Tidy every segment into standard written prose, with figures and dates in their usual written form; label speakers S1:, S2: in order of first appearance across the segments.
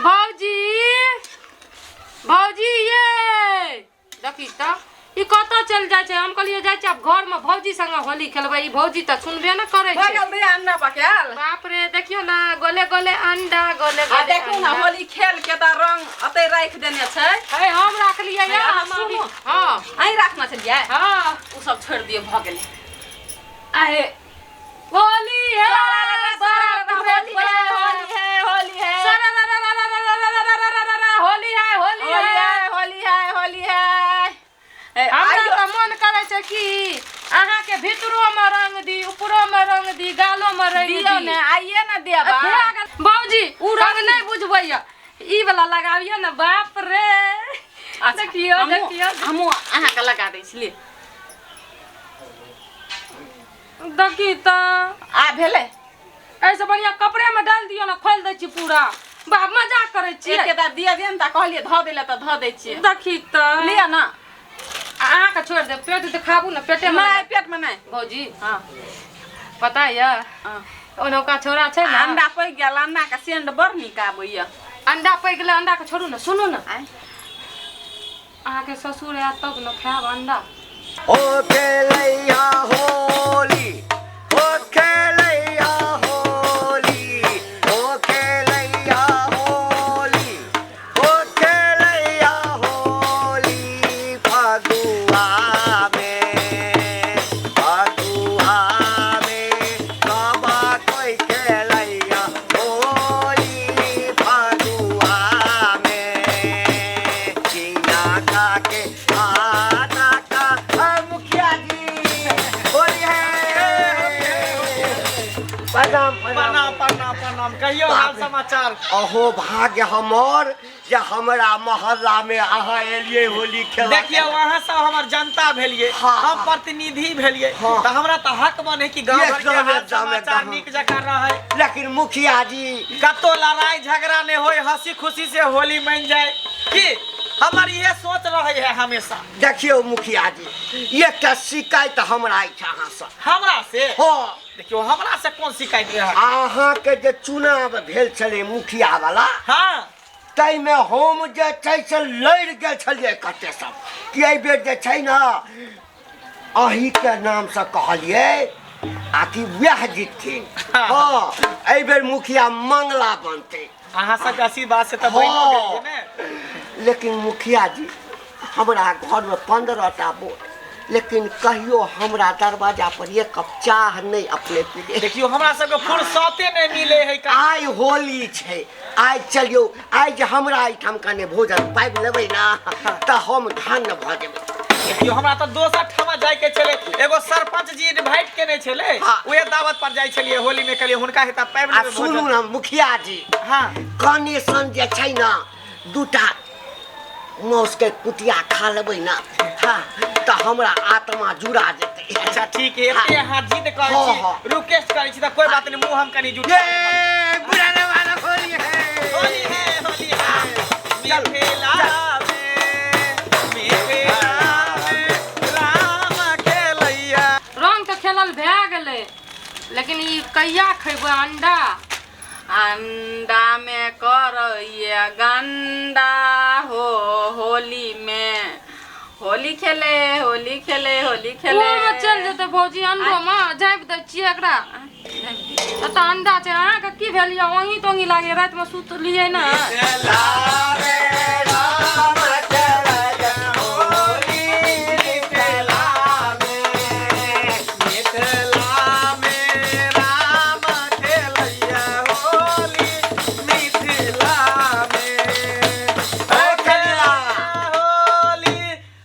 S1: भौजी, भौजी ये देखी तऽ ई कतऽ चलि जाइ छै। हम कहलियै जाइ छी आब घरमे भौजी संगे होली खेलबै, ई भौजी तऽ सुनबे ने करै
S2: भऽ
S1: छै।
S2: गेल दैया अंडा पकायल।
S1: बाप रे, देखियौ ने, गोले गोले अंडा, गोले
S2: आ
S1: गोले
S2: देखू ने,
S1: अंडा।
S2: होली खेल के तऽ रंग अतै राखि देने छै।
S1: हे, हम राखलियै
S2: हे,
S1: या
S2: अहाँ
S1: हम अभी
S2: सुनू।
S1: हँ।
S2: अहीं राखने छलियै?
S1: हँ।
S2: ओ सब छोड़ि दियौ, भऽ गेलै। आहे
S1: होली है,
S2: होली है, होली है, होली है,
S1: होली है, होली
S2: होली
S1: है।
S2: है, होली है, होली है। ए,
S1: हमरा
S2: आइयो
S1: तऽ मन करै छै कि अहाँके भीतरो में रंग दी, ऊपरो में रंग दी, गालो में रंग
S2: दियौ
S1: दी।
S2: ने, आइए ने देबा।
S1: भौजी, उ रंग नहि बुझबैया, ई वाला लगाबियौ ने। बाप रे, देखियौ।
S2: हमहूँ
S1: देखियौ।
S2: हमहूँ अहाँके लगा दै छी, ले।
S1: देखी तऽ।
S2: आ भेलै।
S1: एहिसँ बढ़िआँ कपड़ेमे डालि दियौ ने, खोलि दै छी पूरा। बाप, मजाक करै छियै।
S2: एके दा दिया दिया ने तऽ कहलियै धऽ दै लए तऽ धऽ दै छियै।
S1: देखी तऽ।
S2: लिअ ने।
S1: अहाँके छोड़ि देब, पेट देखाबू ने, पेटेमे।
S2: नहि, पेटमे नहि।
S1: भौजी।
S2: हँ।
S1: पता यऽ?
S2: हँ।
S1: ओनौका छौड़ा छै ने।
S2: अंडा पकि गेल, अंडाके सेंट बड़ नीक आबैया।
S1: अंडा पकि गेलै, अंडाके छोड़ू ने, सुनू ने।
S2: आँय?
S1: अहाँके ससुर आयत तब ने खायब अंडा।
S3: ओ खेलैया होली, ओ खेलैया होली, ओ खेलैया होली, ओ खेलैया होली फगुआ में, फगुआ में बाबा कोई खेलैया होली फगुआ में चीना खा के आना का। मुखिया जी, होली है। प्रणाम।
S4: प्रणाम, प्रणाम, प्रणाम। कहियो, हाल समाचार?
S3: अहो भाग्य हमर जे हमरा मोहल्ला में अहाँ एलियै होली खेला।
S4: देखियौ, अहाँ सब हमर जनता भेलियै।
S3: हाँ।
S4: हम प्रतिनिधि भेलियै।
S3: हाँ।
S4: तऽ हमरा तऽ हक बने कि गाँव घर के
S3: एकदम,
S4: हाल
S3: एकदम,
S4: समाचार
S3: एकदम।
S4: नीक जकाँ रहै।
S3: लेकिन मुखिया जी,
S4: कतौ लड़ाई झगड़ा नहि होय, हंसी खुशी से होली मन जाय, की हमर इहे सोच रहै है हमेशा।
S3: देखियौ मुखिया जी, एकटा शिकायत हमरा अछि अहाँसँ।
S4: हमरा से?
S3: हँ।
S4: देखियौ, हमरा से कोन शिकायत रहै?
S3: अहाँके जे चुनाव भेल छलै मुखिया वाला,
S4: हाँ,
S3: ताहिमे हम जे छै से लड़ि गेल छलियै कते सब कि एहि बेर जे छै ने अहीँके नामसँ कहलियै आ कि वएह जीतथिन। हँ, एहि बेर मुखिया मंगला बनतै।
S4: अहाँ सबके आशीर्वाद से तऽ बनिओ गेलियै ने।
S3: लेकिन मुखिया जी, हमरा घरमे 15टा वोट, लेकिन कहियो हमरा दरवाजा पर एक कप चाह नहि अपने पीले।
S4: देखियौ, हमरा सबके फुर्सते नहि मिले है का।
S3: आइ होली छै, आइ चलियौ, आइ जे हमरा एहिठाम कने भोजन पाबि लेबै ने तऽ हम धन्य भऽ जेबै।
S4: देखियौ, हमरा तऽ दोसर ठामा जाय के छलै, एगो सरपंच जी इनवाइट केने छलै।
S3: हाँ।
S4: उहे दावत पर जाइ छलियै होली में, कहलियै हुनका हेता पाबि
S3: आ
S4: लेबै
S3: सुनू
S4: भोजन।
S3: ने मुखिया जी।
S4: हाँ।
S3: कने सन जे छै ने दूटा माउसके कुटिया खा लेबै ने, हाँ, तऽ हमरा आत्मा जुड़ा जेतै।
S4: अच्छा ठीक है, एते अहाँ जिद करै
S3: हाँ,
S4: छी,
S3: हाँ।
S4: रिक्वेस्ट करै छी तऽ कोई बात नहीं, मुंह हम कनी जुटा।
S3: ये बुढ़ाने वाला होली है।
S4: होली है, होली है।
S3: चल,
S4: मिथिला में, मिथिला में राम खेलैया।
S1: रंग तऽ खेलल भए गेलै, लेकिन ई कहिया खैबै अंडा?
S2: अंडा में करैया गंडा हो, होली में होली खेले, होली खेले, होली खेले।
S1: ओमे चलि जेतै भौजी, अंडो मे झाँपि दै छियै एकरा। एतऽ अंडा छै। अहाँके की भेल यऽ? ओंगी तोंगी लागै, रातिमे सुतलियै ने।
S4: मिथिला में राम खेलैया होली, मिथिला में, मिथिला में राम खेलैया होली, मिथिला में
S3: ओ खेलैया
S4: होली,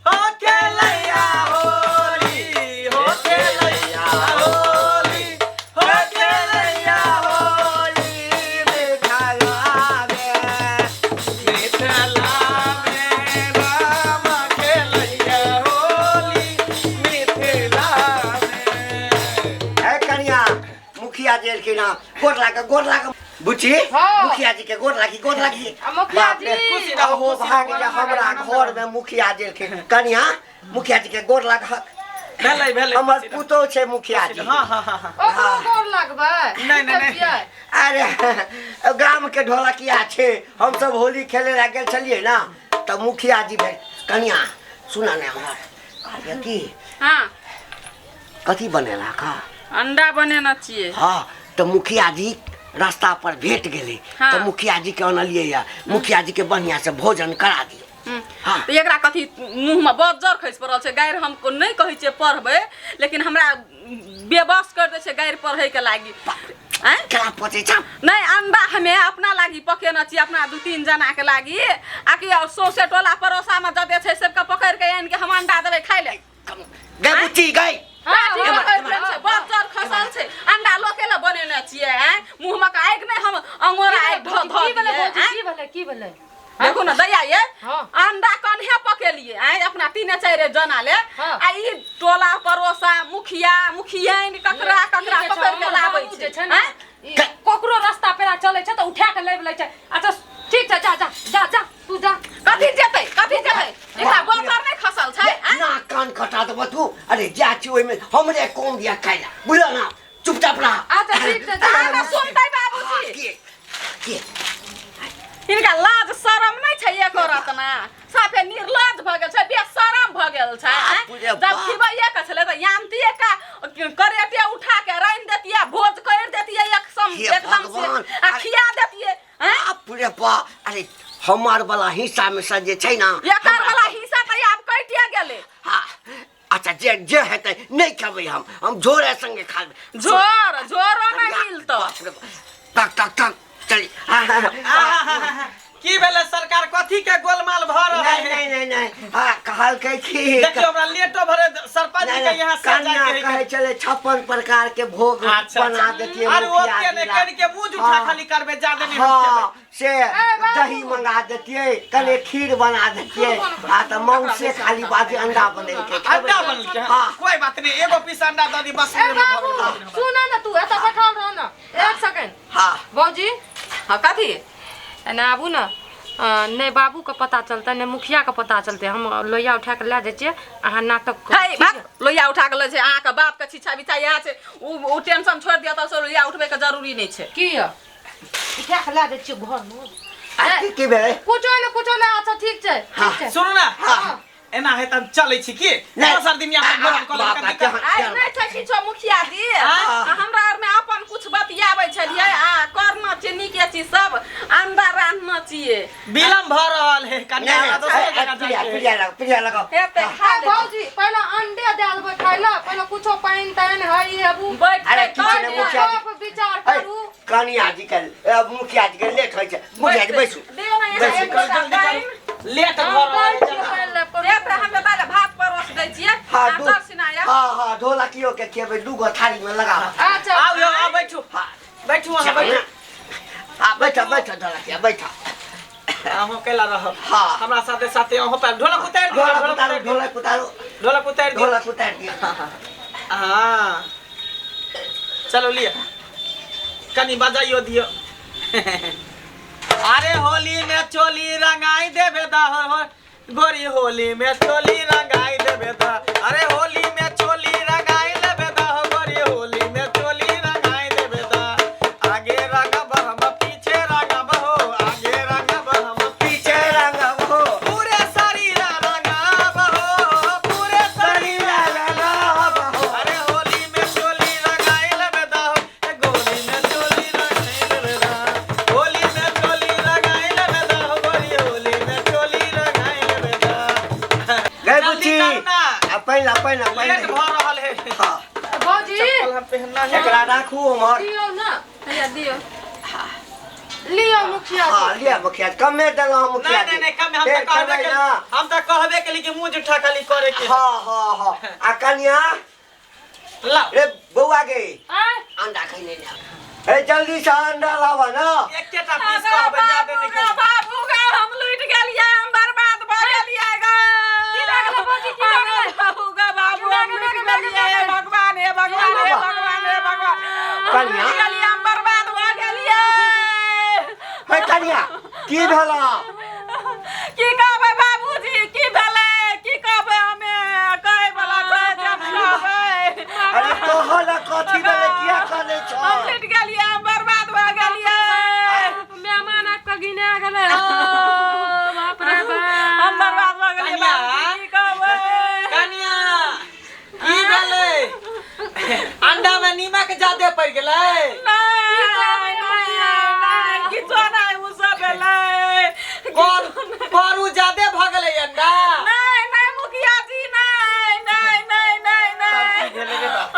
S4: हो खेलैया होली, हो खेलैया होली, हो खेलैया होली
S3: मिथिला में,
S4: मिथिला में राम खेलैया होली, मिथिला में।
S3: है कनिया, मुखिया जी एलखिन हँ, गोर लाग, गोर लाग बुची।
S1: हाँ।
S3: मुखिया जी के गोर लागी, गोर लागी।
S1: आ मुखिया
S3: बाप रे,
S1: जी।
S4: खुशी रहू,
S3: अहो
S4: खुशी
S3: भाग
S4: रहू,
S3: जे हमरा
S4: आनंद
S3: घर
S4: रहू।
S3: में मुखिया जी एलखिन। कनिया, मुखिया जी के गोर लागक।
S4: भेलै भेलै
S3: हमर पुतोह छै मुखिया जी।
S4: हाँ हाँ हाँ हाँ।
S1: ओकरो गोर लागबै?
S4: नहीं, नहीं, नहीं।
S1: छियै?
S3: अरे गाम के ढोलकिया छै, हम सब होली खेले ला गेल छलियै ना, तऽ मुखिया जी भेल कनिया सुना ने हमर कहलियै की
S2: हाँ
S3: कथी बनेला का?
S2: अंडा बनेना छियै।
S3: हाँ तऽ मुखिया जी रास्ता पर भेट गेलै।
S2: हाँ।
S3: तऽ मुखिया जी के अनलियै या मुखिया जी के बढ़िया से भोजन करा दियौ। हाँ।
S2: तऽ एकरा कथी मुँहमे बज्जर खसि पड़ल छै। गारि हम नहि कहै छियै पढ़बै, लेकिन हमरा बेबस कर दै छै गारि पढ़ैके लागी। आँय?
S3: केना पचै छै?
S2: नहि, अंडा हमे अपना लागी पकेने छियै, अपना 2-3 जना के लागी। आ कि सौंसे टोला पड़ोसामे जते छै सबके पकड़ि के आनि के हम अंडा देबै खाइ लए।
S3: गै बुच्ची गै।
S2: हाँ,
S1: हाँ,
S2: ठीक
S1: हाँ,
S2: है,
S1: हाँ,
S2: छै, बज्जर खसल छै। अंडा लोके लए बनेने छियै। आँय? मुँहमे के आगि नहि, हम अंगोरा आगि धऽ धऽ
S1: की भेलै
S2: दियै,
S1: भौजी?
S2: आँय?
S1: की भेलै, की भेलै?
S2: देखू ने दैया ये,
S1: हाँ।
S2: अंडा कन्हे पकेलिए आँय अपना 3-4 जना ले।
S1: हाँ।
S2: आ ई टोला पड़ोसा मुखिया मुखियाइन ककरा
S1: ई
S2: ककरा
S1: जे छै,
S2: पकड़ के
S1: हमर
S2: लाबै
S1: बाबू
S2: छै,
S1: जे छै ने,
S2: आँय?
S1: ई ककरो रास्ता पेरा चलै छै तऽ उठा के लाबि लै छै। अच्छा ठीक छै, जा जा जा जा तू जा।
S2: कथी जेतै, कथी जेतै? एकरा बज्जर नहि खसल छै, आँय?
S3: ना कान कटा देबो तू। अरे जा छी ओहिमे हमरे कम दिया खाइ ला, बुझल ना? चुपचाप रह।
S1: अच्छा ठीक छै, जा।
S2: अहाँके सुनतै बाबूजी?
S3: के के
S2: हिनका लाज शरम नहि छै एको रतना, साफे निर्लज भऽ गेल छै, बेशरम भऽ गेल छै। आँय?
S3: बाप रे
S2: जब
S3: बाप।
S2: खिबैये के छलै तऽ यामतिये का करेटे उठा के रान्हि देतियै, भोज करि देतियै
S3: हे
S2: एकदम से,
S3: भगवान।
S2: आ खिया देतियै। आँय?
S3: बाप रे बाप। अरे हमर वाला हिस्सा में से जे छै ना,
S2: एकर वाला हिस्सा तऽ आब कटिए गेलै।
S3: हाँ अच्छा जे जे हेतै नहि खेबै हम झोरे संगे खा लेबै।
S2: झोर झोरो नहि मिलतौ।
S3: तक तक तक चली।
S4: की भेलै सरकार, कथी के गोलमाल भऽ रहल
S3: नहीं
S4: है?
S3: नहीं नहीं नहीं, हाँ कहलकै कि
S4: देखियौ हमरा लेटो भरे सरपंच जी के यहाँ से
S3: कन्या
S4: जाके है।
S3: कहै छलै 56 प्रकार के भोग
S4: अच्छा,
S3: बना
S4: अच्छा।
S3: देतियै
S4: अरे
S3: मुखिया
S4: ओते
S3: जी
S4: नहि,
S3: ला।
S4: कनि के मुँह जुठा
S3: हाँ।
S4: खाली करबै, जादे नहि हम
S3: हाँ से
S1: बाबू।
S3: दही मंगा देतियै, कने खीर बना देतियै, आ तऽ मौसे खाली बाजी अंडा बनेलकै।
S4: खेबै। अंडा बनेलकै?
S3: हाँ।
S4: कोई बात नहीं, एगो पीस अंडा दऽ दी बस।
S1: ए बाबू सुन ने, तू एतऽ बैठल रह ने एक सेकंड।
S3: हाँ
S1: भौजी।
S2: हाँ कथी?
S1: एना आबू ने, नहि बाबू के पता चलतै नहि मुखिया के पता चलतै। हम लोहिया उठा के लए जाइ छियै, अहाँ नाटक करू,
S2: हे
S1: ठीक
S2: भाग,
S1: छै?
S2: लोहिया उठा के लै छै अहाँके बाप के छिछा बिछा यहाँ छै, उ टेंशन छोड़ि दिअ तऽ लोहिया उठबै के जरूरी नहि छै।
S1: की यऽ उठा के लए जाइ छियै घरमे।
S3: आ की की भेलै?
S1: कुछो नहि, कुछो नहि। अच्छा ठीक छै, ठीक छै।
S4: सुनू ना,
S3: हाँ।
S4: एना है तऽ हम चलै छी की
S3: नहि।
S4: दोसर दिन यहाँ
S3: आ,
S4: गोलम कलम
S3: बाप
S4: के
S3: रे,
S4: दिक्कत।
S2: आइ नहि छै किछो मुखिया जी,
S4: हाँ।
S2: हमरा आरमे अपन कुछ बतियाबै छलियै आ करना छै नीके चीज सब, अंडा रान्हना छियै।
S4: विलम्ब भऽ रहल है कनि,
S3: नहीं,
S4: हमरा दोसर
S3: नहीं,
S4: जगह
S3: प्रिया
S4: जाइके है।
S3: प्रिया लगाओ, प्रिया लगाओ।
S2: हेतै खा
S1: ए
S2: लेबै।
S1: भौजी पहिले अंडे दए देबै खाइ लए, पहिले कुछो पानि तानि हइ हेबू।
S2: बैठ
S3: अरे
S2: के
S3: किछु
S2: तब
S3: नहि,
S2: ने।
S3: मुखिया जी।
S1: गप विचार
S3: ऐ,
S1: करू।
S3: कनिया जी के मुखिया जी के लेट होइ छै। मुखिया जी बैसू।
S2: दियौ ने यहाँ
S3: बैसू।
S2: एक लोटा
S4: जल्दी
S2: पानि।
S4: करू, लेट भऽ
S1: हम
S4: रहल है
S1: दै छियै
S4: जल्दी।
S1: पानि लए करू।
S2: हेतै हमे पहिले भात परोस दै छियै।
S3: हाँ,
S2: आ
S3: दू
S2: दर्शिना या।
S3: हाँ हाँ ढोलकियो के खेबै, दूगो थाली में लगाओ।
S1: अच्छा
S4: आउ यौ, आउ बैठू।
S3: हाँ
S4: बैठू अहाँ, बैठू।
S3: हाँ बैठा बैठा ढोलकिया बैठा।
S4: अहूँ कैला रहब?
S3: हाँ।
S4: हमरा साथे साथे अहूँ पाबि ढोलक उतारि दियौ।
S3: ढोलक
S4: ढोलक
S3: उतारू,
S4: उतारि दियौ।
S3: ढोलक उतारू।
S4: ढोलक उतारि दियौ।
S3: ढोलक उतारि दियौ।
S4: हाँ चलो लिअ, कनि बजाइयो दियौ। अरे होली में चोली रंगाई देबे दा हो गोरी, होली में चोली रंगाई देबे दा। अरे होली में चोली रंगाई लेबे दा हो गोरी, होली में चोली रंगाई देबे दा। आगे रंगब हम पीछे रंगब हो, आगे रंगब हम
S3: पीछे रंगब हो,
S4: पूरे शरीर रंगाब हो, पूरे शरीर
S3: रंगाब हो।
S4: अरे होली में चोली रंगाई लेबे दा हो, ए गोली में चोली रंगाई लेबे दा। होली में चोली रंगाई लेबे दा हो गोरी, होली में चोली रंगाई लेबे दा।
S3: गै
S4: जल्दी
S3: बुच्ची,
S4: करू ना।
S3: आ पहिला पहिला
S4: लेट
S3: पहिला।
S4: भऽ रहल है।
S3: हाँ
S1: भौजी
S4: चप्पल हम पहनना है।
S3: एकरा राखू उम्हर।
S1: दियौ ने,
S2: हैया दियौ।
S1: लियौ मुखिया
S3: हाँ
S1: जी।
S3: लिया मुखिया जी, कमे देलहुँ मुखिया
S4: नहीं
S3: जी।
S4: नहीं नहीं, कम हम
S3: फेर
S4: तऽ कहबे
S3: खेबै
S4: के
S3: ना।
S4: हम तऽ कहबे केली कि मुँह जुठा खाली करे के है।
S3: हाँ हाँ हाँ आ कनिया
S4: लाओ
S3: रे बौआ गे,
S1: आँय?
S3: अंडा खैने ने। ए जल्दी से अंडा लावा ना।
S4: एकेटा पीस कहबै, जादे
S2: बाबू
S4: नहि
S2: गे,
S4: कहबै।
S2: बाबू गे, हम लुटि गेलियै, हम बर्बाद भऽ गेलियै गे।
S1: की भऽ गेलै भौजी, की भऽ गेलै?
S2: बाबू गे, बाबू, हम लुटि गेलियै। हे भगवान, हे भगवान, हे भगवान, हे भगवान, हम
S3: कनिया?
S2: लुटि गेलियै, हम बर्बाद भऽ गेलियै।
S3: हे कनिया की भेला?
S2: की कहबै बाबूजी, की भेलै, की कहबै? हमे कहै बला छै जे हम कहबै।
S4: ज्यादा पड़ गेलै।
S2: नहीं नहीं किछो नहीं उ सब भेलै।
S4: कर करू ज्यादा भ गेलै अंडा।
S2: नहीं नहीं मुखिया जी नहीं नहीं नहीं नहीं नहीं।
S4: भेलै रे बाप।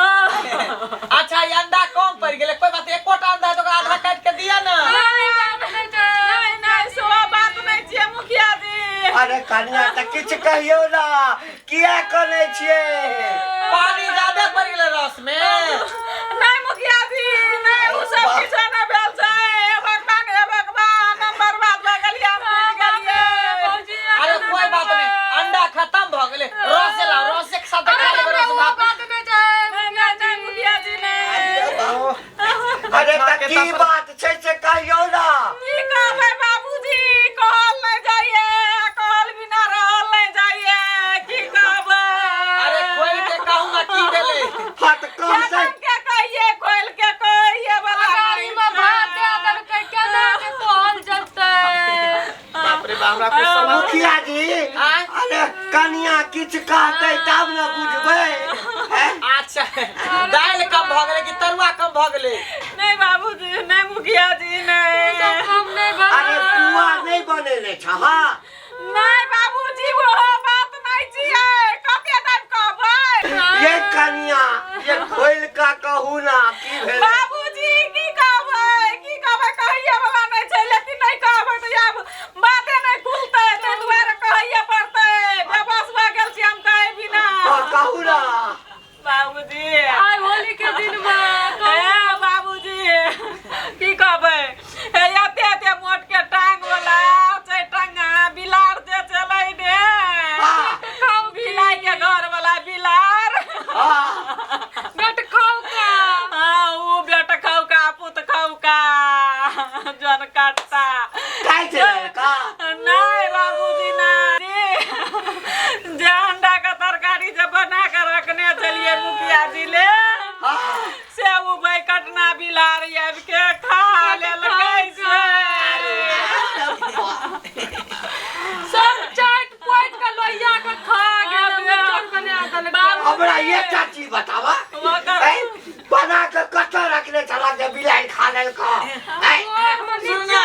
S4: अच्छा ई अंडा कम पड़ गेलै, कोई बात, एकोटा अंडा है तो ओकरा आधा काट के दिया ना।
S2: नहीं नहीं नहीं सो बात नहीं छियै मुखिया जी।
S3: अरे कनिया तऽ किछु कहियौ ना, किया कनै छियै?
S4: पानी ज्यादा पड़ गेलै रस में।
S2: नहीं मुखिया जी नहीं, उ सब किछो नहीं भेल छै। हे भगवान हे भगवान, हम बर्बाद भऽ गेलियै, हम डूबि गेलियै।
S4: अरे कोई बात नहीं, अंडा खत्म भ गेलै, रस लाओ, रस के साथ खा लेबै रस भात।
S1: बात नहि छै।
S2: नहीं नहीं नहीं मुखिया जी नहीं।
S3: अरे तऽ की बात छै से कहियौ ना।
S2: की कहबै बाबूजी, कहल नहीं जाइए, कहल बिना रहल नहीं जाइए, की कहबै?
S4: अरे खोल के कहू ना की भेलै।
S3: हाँ तऽ कहतै।
S2: केना के कहिए, खोल के कहिए वाला
S1: गाड़ी में भात दे देलकै, केना के कहल जेतै?
S4: बाप रे बाप, हमरा कुछ समझ
S3: मुखिया जी
S4: आँय?
S3: अरे कनिया किछु कहतै तब ने बुझबै। हैं?
S4: अच्छा दालि कम भ गेलै कि तरुआ कम भ गेलै?
S2: नहीं बाबूजी नहीं मुखिया जी नहीं।
S1: सब काम नहि
S3: अरे
S1: भेलै।
S3: पुआ नहि बनेने छ? हाँ
S2: नहीं बाबूजी वो बात नहीं छियै, कते टाइम कहबै?
S3: ये कनिया ये खोलि कऽ कहू ना की भेलै।
S2: बाबूजी की कहबै, की कहबै, कहिए वाला नहीं छै, लेकिन नहीं कहबै तऽ आब बाते नहीं खुलतै, ताहि दुआरे कहैए पड़तै। बेबस भऽ गेल छी हम कहे बिना।
S3: हाँ कहू ना।
S2: बाबूजी
S1: आइ होली के दिन में
S2: हे बाबूजी की कहबै, हे एते एते मोट के टांग वाला छै, टंगा बिलार जे चलै ने,
S3: हाँ
S2: बिलाइ के घर वाला बिलार।
S3: हाँ
S1: बेट खाउ का।
S2: हाँ उ बेट खाउ का पुत खाउ का जन काटता
S3: काटि लेलका?
S2: नहीं बाबूजी नहीं, जे अंडा के तरकारी जे बना के रखने छलियै मुखिया जी ले,
S3: हाँ
S2: से उ कटना बिलार आबि के खा लेलकै से।
S1: सब चाटि पोटि के लोहिया के खा गेल, उज्जर बना देलकै।
S3: हमरा एकटा चीज बतावा, ऐ, बना के कतऽ रखने छला जे बिलाइ खा लेलका? ऐ,
S4: सुन ना,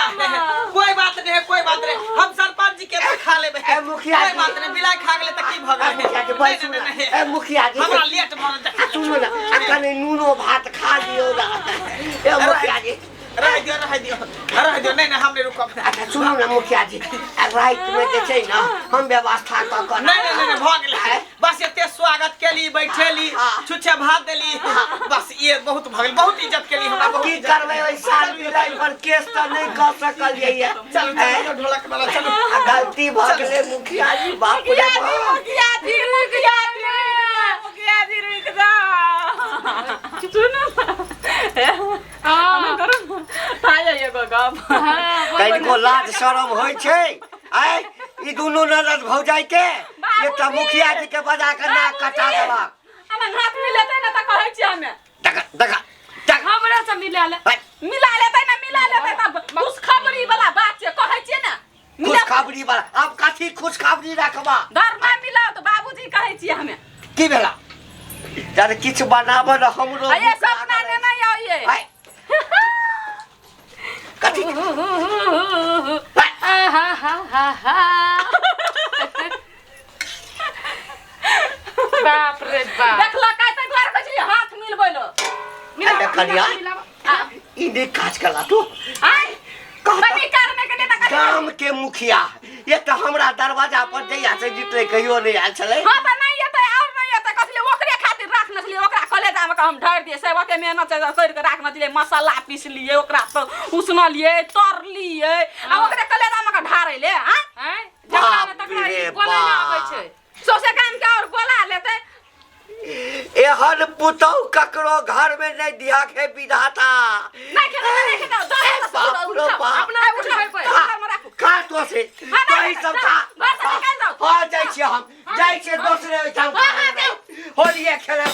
S4: कोई बात नहीं है, कोई बात नहीं, हम सरपंच जी के तो खा लेबै।
S3: ए मुखिया
S4: कोई
S3: जी।
S4: बात नहीं, बिलाइ खा गेलै तऽ की भ
S3: ए
S4: गेलै?
S3: मुखिया जी बैसू
S4: नहीं,
S3: ना।
S4: नहीं, नहीं।
S3: ए मुखिया जी
S4: हमरा लेट भऽ गेल।
S3: आ सुनू ना, आ कनि नूनो भात खा लियौ ना। ए मुखिया जी
S4: रह दियौ, रह दियौ, रह दियौ। नहीं नहीं हम नहीं रुकब।
S3: अच्छा सुनू ना मुखिया जी, आ रातिमे जे छै ने हम व्यवस्था कऽ कऽ
S4: नहीं नहीं नहीं भऽ गेलै, बस एते स्वागत केली, बैठेली, छुच्छे भात देली, बस ये बहुत भऽ गेल, बहुत इज्जत केली हमरा, बहुत
S3: की
S4: इज्जत।
S3: करबै, ओहि साल बिलाइ पर केस तऽ नहि कऽ सकलियै।
S4: चलू चलू ढोलक वाला चलू।
S3: आ गलती भऽ गेलै मुखिया जी, बाप रे
S2: मुखिया जी
S3: बाप।
S2: मुखिया जी मुखिया जी मुखिया जी रुकि जाउ, सुनू
S1: हाँ
S2: करू थाय एगो गप।
S1: हाँ
S3: कनिको लाज शरम होइ छै? आय ई दुनू ननद भौजाई के एकटा मुखिया जी के बजा के नाक कटा देलक।
S2: हमर हाथ मिलेतै ने तऽ कहै छियै हमे।
S3: देखा देखा देखा।
S1: हमरा से मिला ले।
S3: आय,
S2: मिला लेतै ने, मिला लेतै तब खुशखबरी वाला बात छै, कहै छियै ने।
S3: खुशखबरी वाला आब कथी खुशखबरी रखबा?
S2: डर नहि मिलाओ तऽ बाबूजी कहै छियै हमे।
S3: की भेला? जर किछु बनाबऽ ने हमरो
S2: अये
S3: भूख
S2: सपना
S3: लागल
S2: ने
S3: अछि।
S2: नहि आइए।
S3: आय, कथी?
S1: बाप रे बाप,
S2: देखलकै ताहि दुआरे कहै छलियै हाथ मिलबै लो।
S3: अरे कनिया ई नहि काज कला तू।
S2: आँय
S3: कहता
S2: कथी करने के लिए तऽ कथी?
S3: गाम के मुखिया एक हमरा दरवाजा पर जहिया से जीतले कहियो नहि आयल छलै।
S2: हाँ तऽ नहि एतै और नहि एतै, कथी ले ओकरे खातिर राखने छलियै, ओकरा कलेजामे के हम ढारि दियै से ओते मेहनत से करि के राखने छलियै, मसाला पीसलियै, ओकरा तऽ उसनलियै, तरलियै, आ ओकरे कलेजामे के ढारै ले। आँय
S1: आँय जकरा ने
S3: बाप
S1: तकरा
S3: रे
S1: ई बोलै ने आबै
S3: बाप।
S1: छै।
S2: सौंसे गाम के और गोला लेतै।
S3: एहन पुतहु ककरो घर में नहीं दिया के विधाता।
S2: नहीं खेतै, नहीं खेतै, जाउ,
S3: बाप रे बाप।
S1: अपना उठबै पर।
S3: खा तो से तोही सब खा।
S2: घर से निकालि जाउ।
S3: हाँ जाइ छियै, हम जाइ छियै दोसरे ओहिठाम होलिये खेले।